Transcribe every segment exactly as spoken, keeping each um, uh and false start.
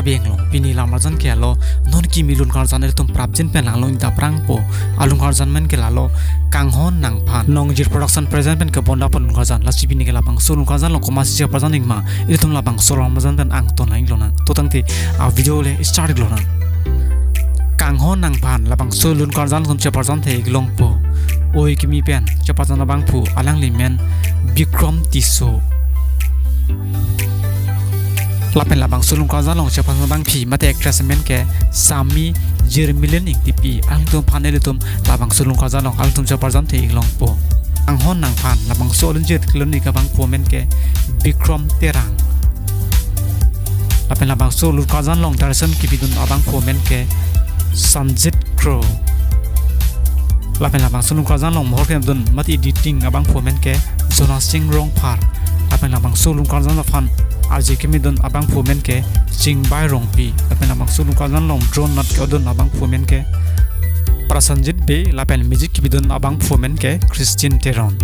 Benglo, pini lam arjan ke alo, non kimi lun karjan ilitum prapjin pen langlo ingta prangpo, alun karjan men ke lalo, Kanghon Nangphan. Nongjir Production present pen kebonda pon lun karjan, lasi pini ke labangso lun karjan along komatsi cheparjan ingma, ilitum labangso lun karjan pen angton lang lonang. To tangte, a video le start lonang. Kanghon Nangphan, labangso lun karjan along cheparjan the ik longpo. Oi kimi pen, cheparjan abangphu, alangli men, Bikrom Tisso. Lapen labangso lun karjan along cheparjan abangpi mate actress men ke Sami Jirmilin Ingtipi, alangtum aphan ilitum labangso lun karjan along alangtum cheparjan the ik longpo. Kanghon Nangphan, labangso alun jit kelun ik abangphu men ke Bikrom Terang. Lapen labangso lun karjan along direction kepidun abangphu men ke Sanjit Kro. Lapen labangso lun karjan along mohor kedun mate editing abangphu men ke Jonasing Rongphar. Lapen labangso lun karjan aphan arje kemidun abangphu men ke Chingbai Rongpi. Lapen labangso lun karjan along drone nat ke-odun abangphu men ke Prasanjit Bey. Lapen music kepidun abangphu men ke Christine Teron.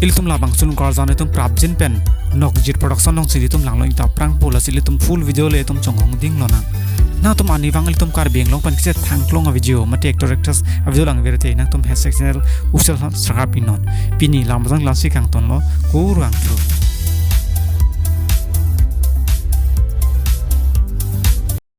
Ilitum labangso lun karjan ilitum prapjin pen Nongjir Production alongsi ilitum langlo ingta prangpo, lasi ilitum full video le itum chonghong ding lonang. Nangtum arnivang ilitum Karbi Anglong pen kechethang klong a video mate actor actress a video langver te nangtum hashtag channel usel subscribe pinon. Pini lam arjan lasi kangtonlo, kurvangthu.